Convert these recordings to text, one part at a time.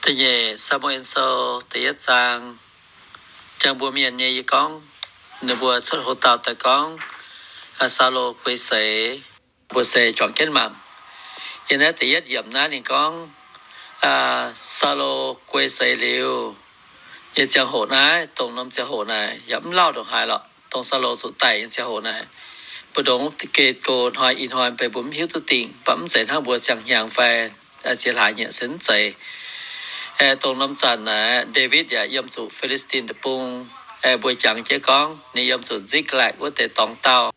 Da'nyeic Saa^mu^en Sou da'yietv zaang. Jangx mbuo mienh nyei yie gorngv, ninh mbuo cuotv ho dauh daaih gorngv, Saulo guei seix, mbuo se juangc jienv mangc. Yiem naaiv da'yietv yiemc naaiv ninh gorngv, Saulo guei seix liuz nyei ziangh hoc naaiv, dongh norm ziangh hoc naaic yaac mv lauh ndongc haaix lorqc. Dongh Saulo zuqc daic nyei ziangh hoc naaic, mbu'ndongx geh gox hnoi ih hnoi benx mbuo mv hiuv duqv dingc, mv baac mv zeiz hnangv mbuo ziangh hnyangx fai ziex hlaax nyieqc se mv zeiz. Dongh norm zanc naaic Ndaawitv yaac yiem zuqc Fi^li^stin Deic-Bung. Mbuo jangx jienv gorngv ninh yiem zuqc Ziklaatc wuov deix dorngx dauh.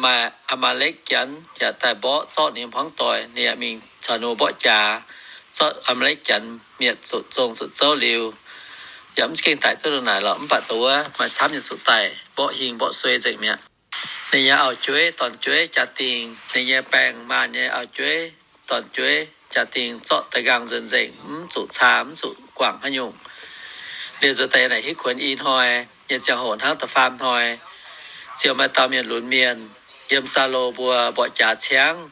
Maaih Aa^maa^lekv Janx yaac daaih mborqv zorqv ninh nyei hmuangv doic, ninh yaac mingh caux ninh mbuo mborqv jaax, zorqv Aa^maa^lekv Janx mietc zuqc zong zuqc zouv liuz, yaac mv za'gengh daic duqv ndongc naaic lorqc. Mv baac dongh wuov maaih camv nyei zuqc daic, mborqv hingh mborqv suei nzengc mi'aqv. Ninh nyei auv-jueiv dorn-jueiv jaa-dingh, ninh nyei baengh maanh nyei auv-jueiv dorn-jueiv jaa-dingh zorqv da'nqaang nzuonx nzengc, mv zuqc caa mv zuqc guangc haaix nyungc. Liuz nzuonx daaih naaic hitv kuonx i hnoi nyei ziangh hoc hnangv da'faam hnoi, ziouc maaih dauh mienh lunx mienh yiem Saulo mbuo mborqv jaax ciangv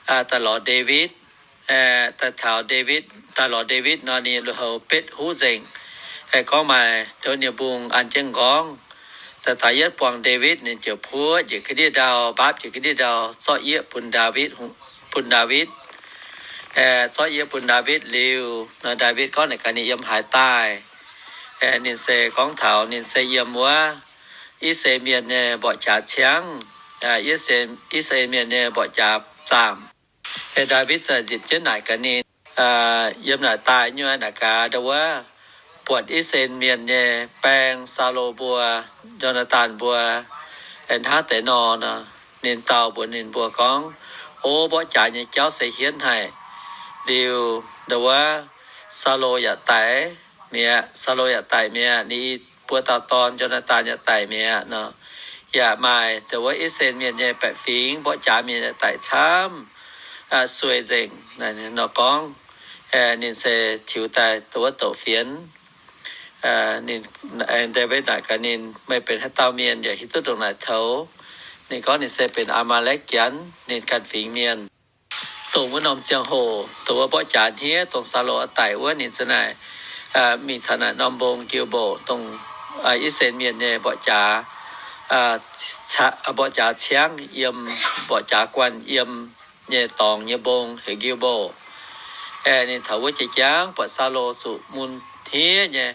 daaih lorz Ndaawitv. Daaih taux Ndaawitv, daaih lorz Ndaawitv nor, ninh lui-houx betv huv nzengc, gorngv maaih nduov nie-mbung an jienv nqorngv. Daaih taux yietv buangh Ndaawitv, ninh ziouc puoqv njiec ga'ndiev ndau, mbaapv njiec ga'ndiev ndau, zorqv yieqv bun Ndaawitv, bun Ndaawitv. Zorqv yieqv bun Ndaawitv liuz, Ndaawitv gorngv naaic gaax ninh yiem haaix daaih. Ninh se gorngv taux ninh se yiem wuov I^saa^laa^en Mienh nyei mborqv jaax ciangv, I^saa^laa^en Mienh nyei mborqv jaax zaamc. Ndaawitv za'gengh nzipc jienv naaic gaax ninh, yiem naaic daaih nyei naaic gaax ndau wuov, buatc I^saa^laa^en Mienh nyei baeng, Saulo mbuo, Yo^naa^taan mbuo, hnangv deix nor, ninh dau mbuox ninh mbuo gorngv, O, mborqv jaax nyei jauv se hienv haic. Liuz ndau wuov, Saulo yaac daic mi'aqv. Saulo yaac daic mi'aqv. Ninh i buo dauh dorn, Yo^naa^taan, yaac daic mi'aqv nor. Yaac maaih ndau wuov I^saa^laa^en Mienh nyei baeqc fingx mborqv jaax mienh yaac daic camv, sueih nzengc nor gorngv. Ninh se tiux daaih ndau wuov douc fienx. Ninh, Ndaawitv naaic gaax ninh, Meih benx haaix dauh mienh yaac hiuv duqv ndongc naaic toux? Ninh gorngv ninh se benx Aa^maa^lekv Janx, ninh ganh fingx mienh. Dongh wuov norm ziangh hoc, dongh wuov mborqv jaax hniev, dongh Saulo daic wuov, ninh za'naaic mingh taux naaic norm mbong Gilboa, dongh I^saa^laa^en Mienh nyei mborqv jaax, mborqv jaax ciangv yiem, mborqv jaax guanh yiem nyei dorngx nyei mbong heuc Gilboa. Ninh taux wuov jiex jangv buatc Saulo zuqc mun hniev nyei.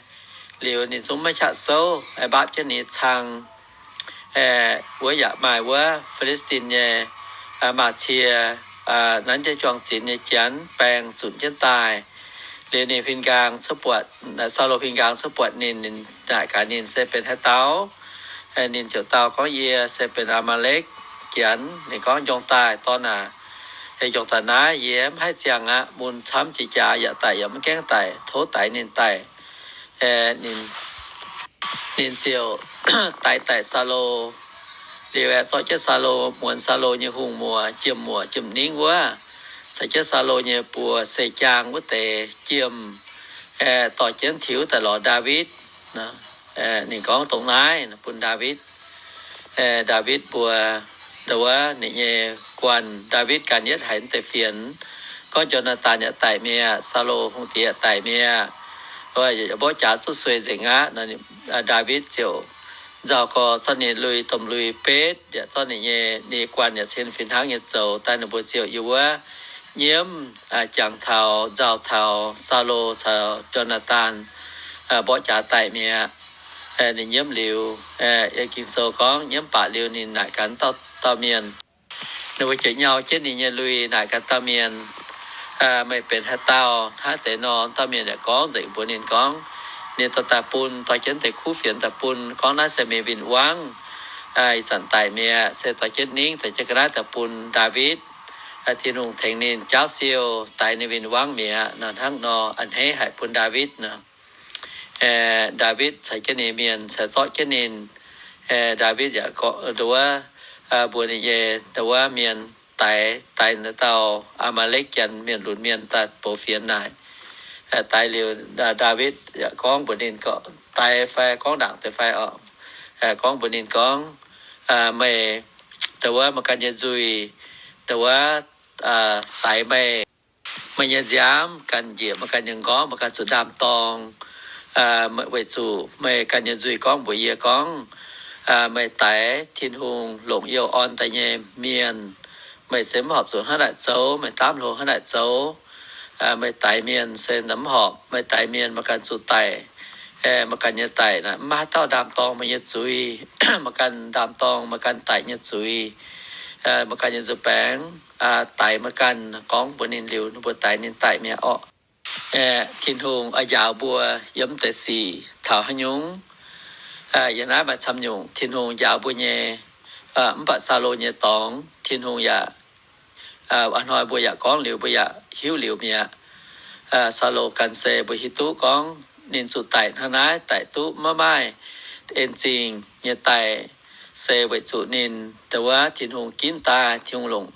Liuz ninh zungv maiv qaqv souv, mbaapv jienv ninh nyei cang. Wuov yaac maaih wuov Fi^li^stin nyei maaz-cie, nanv jienv juang-zinx nyei Janx baeng zunc jienv daaih. Liuz ninh huin nqaang cuotv buatc, Saulo huin nqaang cuotv buatc ninh, ninh naaic gaax ninh se benx haaix dauh. Ninh ziouc dau gorngv, Yie se benx Aa^maa^lekv Janx. Ninh gorngv, Njorngh daaih, dorn aac. Njorngh daaih naaiv, yie mv haih ziangh aqv. Mun camv jiex jaax, yaac daic yaac mv gaengh daic, tov daix ninh daic. Ninh, ninh ziouc daix daic Saulo. Liuz aeqv, zorqv jienv Saulo, muonz Saulo nyei hungh muoc, jiem-muoc jiem-ningv wuov, caux jienv Saulo nyei buoz seix jaang wuov deix jiem, dorh jienv tiux daaih lorz Ndaawitv. Ninh gorngv dongh naaiv bun Ndaawitv. Ndaawitv mbuo, ndau wuov ninh nyei guanh, Ndaawitv ganh yietv haiz deix fienx gorngv Yo^naa^tan yaac daic mi'aqv, Saulo hungh diex yaac daic mi'aqv, mborqv jaax zuqc sueih nzengc aqv. Ndaawitv ziouc nzauh gorx zorqv ninh lui domh lui betv, yaac zorqv ninh nyei, ninh guanh yaac cien fih hnangv nyei zoux daaih. Ninh mbuo ziouc yiem wuov nyiemv, jangx taux, nzauh taux Saulo caux Yo^naa^tan mborqv jaax daic mi'aqv. Ninh nyiemv liuz, Ging-Sou gorngv nyiemv baac liuz ninh naaic gaax dauh dauh mienh. Ninh mbuo ziouc nyau jienv ninh nyei lui naaic gaax dauh mienh, Meih benx haaix dauh? Hnangv deix nor, dauh mienh yaac gorngv nzengc mbuox ninh gorngv, ninh dorh daaih bun, dorh jienv deix kuv fienx daaih bun, gorngv naaiv se meih win-wangv, ih zanc daic mi'aqv, se dorh jienv ningv, dorh jienv ga'naaiv daaih bun Ndaawitv. Tin-Hungh tengx ninh jaauv siou, daix ninh win-wangv mi'aqv. Nor hnangv nor a'hneiv haic bun Ndaawitv nor. Ndaawitv caux jienv ninh mienh caux zorqv jienv ninh. Ndaawitv yaac gorngv, ndau wuov, mbuox ninh nyei ndau wuov mienh, daix, daix dauh Aa^maa^lekv Janx mienh lunx mienh daaih boux fienx naaic. Daix liuz, Ndaawitv yaac gorngv mbuox ninh, gorngv daix fai gorngv ndaangc deix fai oc. Gorngv mbuox ninh gorngv, Meih, ndau wuov, maaih ganh nyei nzuih, ndau wuov, daix meih. meih nyei nziaamv ganh njiec, meih ganh nyei m'nqorngv, meih ganh zuqc ndaam-dorng, weic zuqc meih ganh nyei nzuih gorngv mbuox yie gorngv, meih daix Tin-Hungh longc youh orn daaih nyei mienh. Meih se mv horpc zuqc hnangv naaic zoux, meih daamv hlo hnangv naaic zoux. Meih daix mienh se mv horpc. Meih daix mienh meih ganh zuqc daic, meih ganh nyei daic naaic mv maaih haaix dauh ndaam-dorng meih nyei zuiz. Meih ganh ndaam-dorng meih ganh daic nyei zuiz. Meih ganh nyei nzuih baengx daix meih ganh, gorngv mbuox ninh liuz, ninh mbuo daix ninh daic mi'aqv orqc. Tin-Hungh oix njaaux mbuo yiem deix sic taux haaix nyungc? Yiem naaiv maaih camv nyungc Tin-Hungh njaaux mbuo nyei. Mv baac Saulo nyei dorngx Tin-Hungh yaac hnoi mbuo yaac gorngv liuz, mbuo yaac hiuv liuz mi'aqv. Saulo ganh se mbuo hiuv duqv gorngv ninh zuqc daic hnangv naaiv, daic duqv maiv maaih en zingh nyei daic, se weic zuqc ninh da'wuov Tin-Hungh ginv daaih, Tin-Hungh longc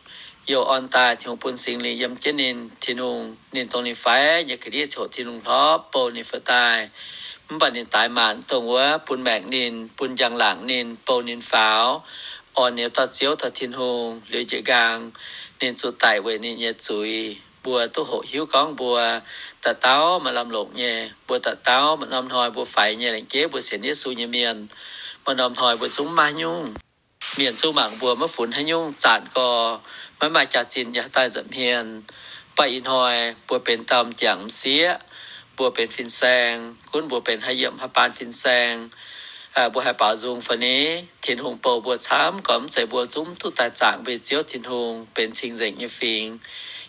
youh orn daaih, Tin-Hungh bun Singx Lingh yiem jienv ninh. Tin-Hungh, ninh dongh ninh faix nyei ga'ndiev ziouc Tin-Hungh hlorpv bouh ninh fu'daaih. Mv baac ninh daix maanc dongh wuov bun maengc ninh, bun njang-laangc ninh, bouh ninh faaux, orn ninh dauh Ziouv taux Tin-Hungh liuz njiec nqaang, ninh zuqc daic weic ninh nyei zuiz. Mbuo duqv hoqc hiuv gorngv mbuo dauh dauh maaih lamh longc nyei, mbuo dauh dauh maaih norm hnoi mbuo faix nyei, laengz jeiv mbuo sienx Yesu nyei mienh, maaih norm hnoi mbuo zungv maiv nyungc. Mienh zungv mangc mbuo maiv funx haaix nyungc, zanc gorx maiv maaih jaax-zinh yaac daaih nza'hmien. Mv baac ih hnoi mbuo benx dauh m'jangc m'sieqv, mbuo benx fin-saeng, gunv mbuo benx haaix yiemc haaix baan fin-saeng, mbuo haih baaux nzung fai ni? Tin-Hungh bouh mbuo camv gorx, mv zeiz mbuo zungv duqv daaih zaangc mbuo Ziouv Tin-Hungh benx cing-nzengc nyei fingx.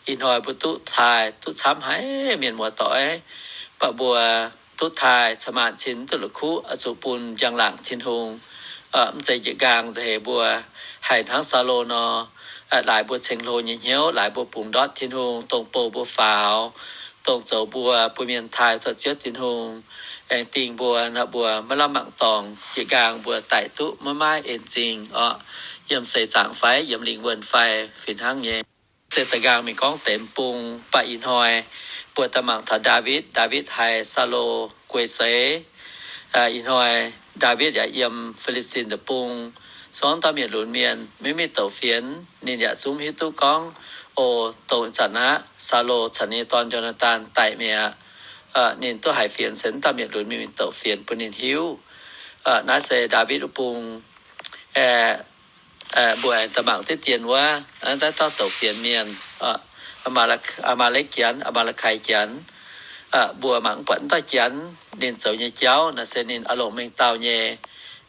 Ih hnoi mbuo duqv taaih duqv camv haic, mienh muoz-doic, mv baac mbuo duqv taaih cin-maanc cin duqv la'kuqv oix zuqc bun njang-laangc Tin-Hungh. Mv zeiz njiec nqaang nza'heix mbuo haih hnangv Saulo nor, laaix mbuo ceng-hlo nyei hnyouv, laaix mbuo bungx ndortv Tin-Hungh dongh bouh mbuo faaux, dongh zoux mbuo, mbuo mienh taaih taux Ziouv Tin-Hungh aengx dingh mbuo nor, mbuo maiv lamh mangc dorngx, njiec nqaang mbuo daic duqv maiv maaih en zingh orqc. Yiem seix zaangc fai yiem lingh wuonh fai fih hnangv nyei. Se da'nqaang mingh gorngv deix m'bung. Mv baac ih hnoi mbuo daaih mangc taux Ndaawitv. Ndaawitv haiz Saulo guei seix. Ih hnoi Ndaawitv yaac yiem Fi^li^stin Deic-Bung, se gorngv dauh mienh lunx mienh maiv mingh douc fienx, ninh yaac zungv hiuv duqv gorngv, o, dongh ih zanc aqv, Saulo caux ninh nyei dorn Yo^naa^tan daic mi'aqv. Ninh duqv haiz fienx se dauh mienh lunx mienh mingh douc fienx bun ninh hiuv. Naaiv se Ndaawitv wuov bung. Mbuo aengx daaih mangc diqv dien wuov, naaiv dauh douc fienx mienh, Aa^maa^le, Aa^maa^le Janx, Aa^maa^le^kai Janx. Mbuo mangc mv buatc wuov dauh Janx ninh zoux nyei jauv naaiv se ninh oix longc mengh dauh nyei.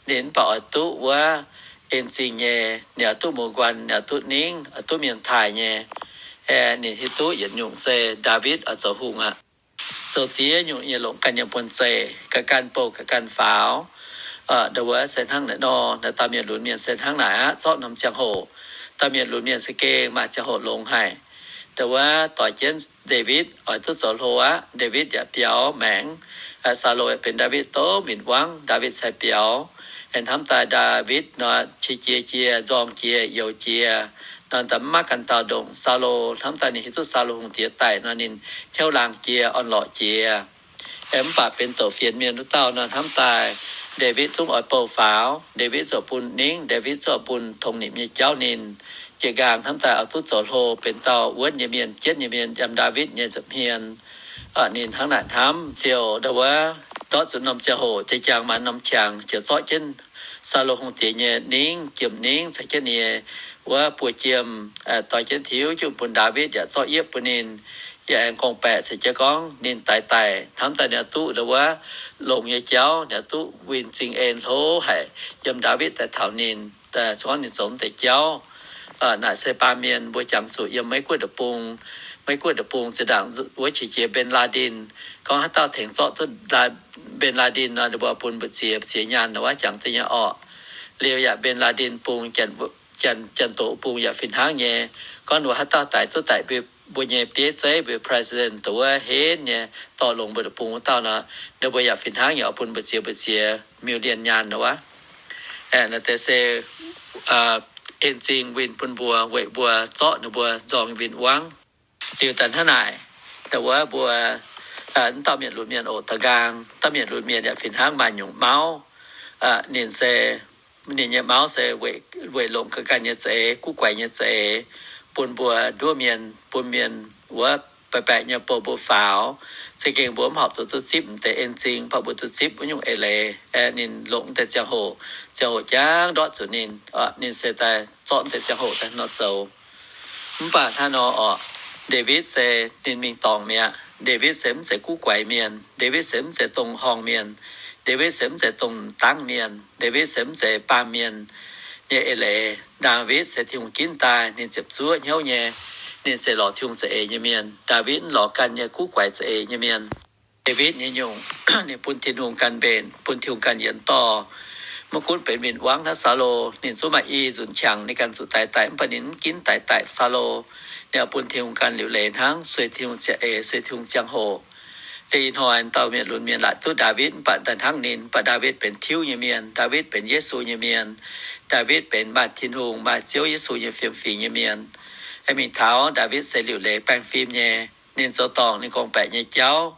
Ninh mv baac oix duqv wuov en zingh nyei, ninh oix duqv muoz-nquanh, ninh oix duqv ningv, oix duqv mienh taaih nyei. Ninh hiuv duqv yietc nyungc se Ndaawitv oix zoux hungh aqv. Zoux ziex nyungc nyei longc ganh yiem buonv-zeic, ganh ganh bouh ganh ganh faaux. Ndau wuov se hnangv naaiv nor, naaiv dauh mienh lunx mienh se hnangv naaic aqv. Zorqv norm ziangh hoc, dauh mienh lunx mienh se gengh maaih ziangh hoc longx haic. Ndau wuov doix jienv Ndaawitv oix duqv zoux hlo aqv. Ndaawitv yaac biaux maengx. Saulo yaac benx Ndaawitv dongh win-wangv, Ndaawitv cai biaux. Hnamv daaih Ndaawitv nor qiex jiez jiex, nzorng jiex, youx jiex, nor daaih mv maaih ganh dauh ndongc Saulo. Hnamv daaih ninh hiuv duqv Saulo hungh diex daic nor ninh hnyouv laangh jiex, orn-lorqc jiex. Mv baac benx douc fienx mienh wuov dauh nor, hnamv daaih Ndaawitv zungv oix bouh faaux. Ndaawitv ziouc bun ningv, Ndaawitv ziouc bun tongx nimc nyei jauv ninh. Jiex nqaang hnamv daaih oix duqv zoux hlo benx dauh wuonv nyei mienh, jienv nyei mienh yiem Ndaawitv nyei nza'hmien. Ninh hnangv naaic hnamv ziouc ndau wuov ndortv zuqc norm ziangh hoc, jiex jangx maaih norm qangx ziouc zorqv jienv Saulo hungh diex nyei ningv, jiem ningv caux jienv ninh nyei wuov buoz-jiem, doix jienv tiux jienv bun Ndaawitv yaac zorqv yiepv bun ninh, yaac aengx gorngv-baeqc caux jienv gorngv ninh daix daic hnamv daaih ninh oix duqv ndau wuov longx nyei jauv, ninh oix duqv winh zingh en hlo haic yiem Ndaawitv daaih taux ninh, se gorngv ninh zoux mv deix jauv. Naaic se baamh mienh mbuo jangx zuqc yiem Meiv Guoqv deic-bung. Meiv Guoqv deic-bung zinh ndaangc wuov qiex jiez Bin Laden, gorngv haaix dauh tengx zorqv duqv Bin Laden nor, ninh mbuo bun mbu'ziex, mbu'ziex nyaanh nor wuov jangx duqv nyei orqc. Liuz yaac Bin Laden bung, janx, janx-doqc bung yaac fih hnangv nyei. Gorngv ninh mbuo haaix dauh daix duqv daic mbuo nyei bieiv zeiv, mbuo president dongh wuov henv nyei dorh longx mbuo deic-bung wuov dauh nor, ninh mbuo yaac fih hnangv nyei oix bun mbu'ziex mbu'ziex million nyaanh nor wuov. Naaiv deix se en zingh winh bun mbuo weic mbuo zorqv ninh mbuo nzorng win-wangv. Liuz daaih hnangv naaic, dongh wuov mbuo, wuov dauh mienh lunx mienh oc, da'nqaang dauh mienh lunx mienh yaac fih hnangv maaih nyungc mauv. Ninh se, ninh nyei mauv se weic, weic longc ganh ganh nyei za'eix, guv guaix nyei za'eix, bun mbuo nduov mienh, bun mienh wuov baeqc baeqc nyei bou mbuo faaux. Za'gengh mbuo mv horpc zuqc duqv zipv m'deix en-zingh, mv baac mbuo duqv zipv wuov nyungc eix leiz. Ninh longc m'deix ziangh hoc, ziangh hoc jangv ndortv zuqc ninh, ninh se daaih zorqv m'deix ziangh hoc daaih nor zoux. Mv baac hnangv nor orqc, Ndaawitv se ninh mingh dorngc mi'aqv. Ndaawitv se mv zeiz guv guaix mienh. Ndaawitv se mv zeiz dongh horngh mienh. Ndaawitv se mv zeiz dongh dangv mienh. Ndaawitv se mv zeiz baamh mienh nyei eix leiz. Ndaawitv se Tin-Hungh ginv daaih, ninh ziepc zuoqv hnyouv nyei. Ninh se lorz Tin-Hungh za'eix nyei mienh. Ndaawitv mv lorz ganh nyei guv guaix za'eix nyei mienh. Ndaawitv nyei nyungc, ninh bun Tin-Hungh ganh mbenc, bun Tin-Hungh ganh yienx dorh. Maiv gunv benx win-wangv hnangv Saulo, ninh zungv maaih i nzunc qangx ninh ganh zuqc daix daic, mv baac ninh mv ginv daix daic Saulo. Ninh oix bun Tin-Hungh ganh liuc leiz hnangv, sueih Tin-Hungh za'eix, sueih Tin-Hungh ziangh hoc. Liuz ih hnoi dauh mienh lunx mienh laaic duqv Ndaawitv, mv baac daaih hnangv ninh, mv baac Ndaawitv benx tiuv nyei mienh, Ndaawitv benx Yesu nyei mienh. Ndaawitv benx maaih Tin-Hungh, maaih Ziouv Yesu nyei fiem-fingx nyei mienh. Aeqv, mingh taux Ndaawitv se liuc leiz baengh fim nyei. Ninh zoux dorngc ninh gorngv-baeqc nyei jauv.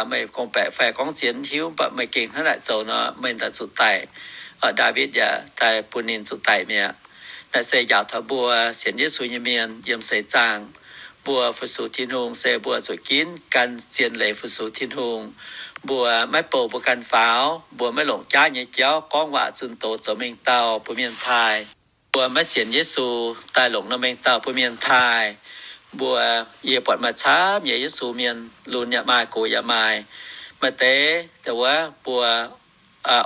Meih gorngv-baeqc fai gorngv zien mv hiuv, mv baac meih gengh hnangv naaic zoux nor, meih daaih zuqc daic. Ndaawitv yaac daaih bun ninh zuqc daic mi'aqv. Naaiv se njaaux taux mbuo sienx Yesu nyei mienh yiem seix zaangc, mbuo fu-sux Tin-Hungh se mbuo zuqc ginv gan zien leiz fu-sux Tin-Hungh. Mbuo maiv bouh mbuo ganh faaux, mbuo maiv longc jaav nyei jauv gorngv waac zunh doz zoux mengh dauh bun mienh taaih. Mbuo maiv sienx Yesu daaih longc norm mengh dauh bun mienh taaih. Mbuo, yie buatc maaih camv nyei Yesu mienh, lunx yaac maaih, gox yaac maaih. Maaih deix dongh wuov mbuo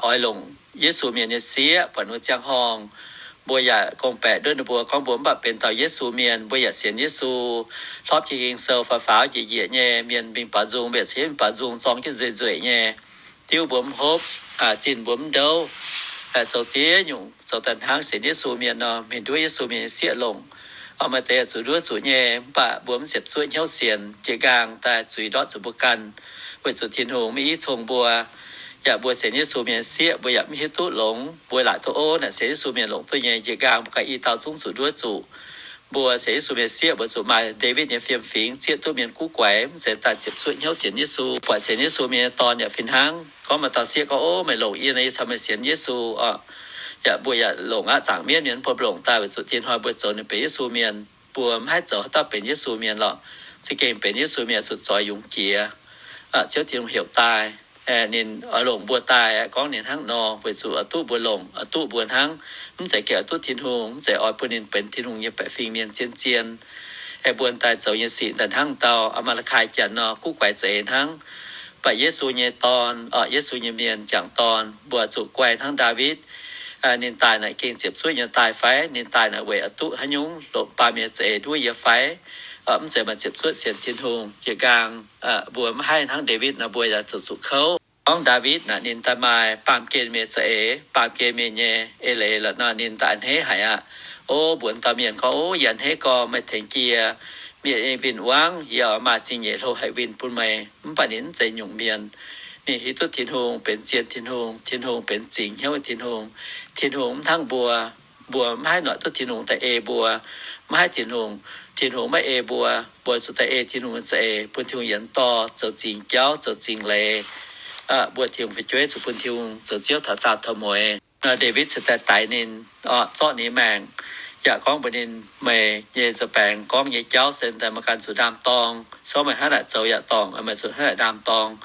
oix longc Yesu mienh nyei sieqv buatc ninh mbuo ziangh horngh. Mbuo yaac gorngv-baeqc nduov ninh mbuo gorngv mbuo mv baac benx dauh Yesu mienh, mbuo yaac sienx Yesu, hlorpv jiex Ging-Sou, faaux faaux njiec njiec nyei mienh mingh baaux nzung, mbiec ciev mingh baaux nzung zorng jienv nzueic nzueic nyei, diuv mbuo mv hopv, zinh mbuo mv ndouv, zoux ziex nyungc zoux daaih hnangv sienx Yesu mienh nor, mingh nduov Yesu mienh nyei sieqv longc. Maaih deix zuqc nduov zuqc nyei, mv baac mbuo mv ziepc zuoqv hnyouv sienx, jiex nqaang daaih zuiz ndortv zuqc mbuo ganh, weic zuqc Tin-Hungh maiv i cong mbuo. Yaac mbuo sienx Yesu mienh sieqv, mbuo yaac mv hiuv duqv longx. Mbuo laaic duqv ov naaic sienx Yesu mienh longc duqv nyei, jiex nqaang mbuo ganh i dauh zungv zuqc nduov zuqc. Mbuo sienx Yesu mienh sieqv, mbuo zuqc maaih Ndaawitv nyei fiem-fingx, zieqv duqv mienh guv guaix, mv zeiz daaih ziepc zuoqv hnyouv sienx Yesu. Buatc sienx Yesu mienh nyei dorn yaac fih hnangv. Gorngv maaih dauh sieqv gorngv, Ov, meih longc yie nor, yie caux meih sienx Yesu oc. Yaac mbuo yaac longc aqv. Zaangc mienv mienh mbuo longc daaih weic zuqc dien hnoi mbuo zoux ninh benx Yesu mienh. Mbuo mv haih zoux haaix dauh benx Yesu mienh lorqc. Za'gengh benx Yesu mienh zuqc zoix yungz jiex. Ziouv Tin-Hungh heuc daaih, ninh oix longc mbuo daaih, gorngv ninh hnangv nor weic zuqc oix duqv mbuo longc, oix duqv mbuo hnangv. Mv zeiz gengh oix duqv Tin-Hungh, mv zeiz oix bun ninh benx Tin-Hungh nyei baeqc fingx mienh zien-zien. Aeqv, mbuo daaih zoux nyei sic daaih hnangv dauh Maa^li^kai Janx nor, guv guaix za'eix hnangv. Mv baac Yesu nyei dorn, Yesu nyei mienh, jangc dorn, mbuo zuqc guaih hnangv Ndaawitv. Ninh daaih naaic gengh ziepc zuoqv nyei daaih fai? Ninh daaih naaic weic oix duqv haaix nyungc? Longc baamh mienh za'eix nduov yie fai? Mv zeiz maaih ziepc zuoqv sienx Tin-Hungh. Jiex nqaang mbuo mv haih hnangv Ndaawitv nor, mbuo yaac zuqc zuqc kouv. Gorngv Ndaawitv naaic ninh daaih maaih baamh gen mienh za'eix, baamh gen mienh nyei eix leiz lorqc nor, ninh daaih a'hneiv haic aqv. O mbuox dauh mienh gorngv, O, yie a'hneiv gorx, meih tengx jiex mienh win-wangv, yie oix maaih zingh nyeic hlo haih winh bun meih. Mv baac ninh mv zeiz nyungc mienh. Ninh hiuv duqv Tin-Hungh benx zien Tin-Hungh, Tin-Hungh benx zingx hnyouv Tin-Hungh. Tin-Hungh mv hnangv mbuo. Mbuo mv haih noic duqv Tin-Hungh daaih ei mbuo. Mv haih Tin-Hungh, Tin-Hungh maiv ei mbuo. Mbuo zuqc daaih ei Tin-Hungh nyei za'eix, bun Tin-Hungh yienx dorh zoux zingx jauv, zoux zingx leiz. Mbuo Tin-Hungh fu'jueiv zuqc bun Tin-Hungh zoux Ziouv taux daauh taux mueiz. Ndaawitv cingx daaih daix ninh, zorqv ninh maengc, yaac gorngv mbuox ninh, Meih nyei nzoux baengx gorngv nyei jauv se daaih meih ganh zuqc ndaam-dorng. Sorng meih hnangv naaic zoux yaac dorngc, meih zuqc hnangv naaic ndaam-dorng.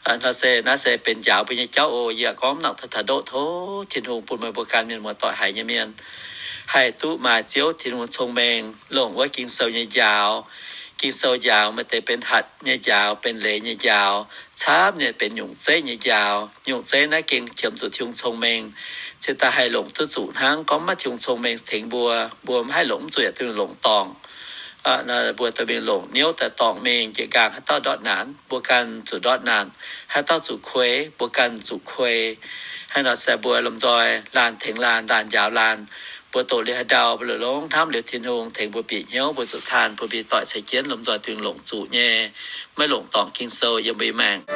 Nor se, naaiv se benx njaaux mbuo nyei jauv oc. Yie yaac gorngv mv nangc taux taux ndoqv tov Tin-Hungh bun meih mbuo ganh mienh muoz-doic haiz nyei mienh haih duqv maaih Ziouv Tin-Hungh cong-mengh, longc wuov Ging-Sou nyei njaaux. Ging-Sou njaaux maaih deix benx hatc nyei njaaux, benx leiz nyei njaaux, camv nyei benx nyungc zeiv nyei njaaux. Nyungc zeiv naaiv gengh qiemx zuqc Tin-Hungh cong-mengh, cingx daaih haih longc duqv zuqc hnangv. Gorngv maiv Tin-Hungh cong-mengh tengx mbuo, mbuo mv haih longc, mv zuqc yaac Tin-Hungh longc dorngc. Mbuo dorh mingh longc niouv daaih dorngc mingh, jiex nqaang haaix dauh ndortv naanc, mbuo ganh zuqc ndortv naanc. Haaix dauh zuqc kuei, mbuo ganh zuqc kuei. Hnangv nor se mbuo lomh nzoih laanh tengx laanh, laanh njaaux laanh. Mbuo doqc liuz haaix ndau, mbuo longc hnamv liuz Tin-Hungh tengx mbuo bieqc hnyouv, mbuo zuqc taanh bun mbuo doic ceix jienv lomh nzoih Tin-Hungh longc zuqc nyei, maiv longc dorngc Ging-Sou yiem mbuo nyei maengc.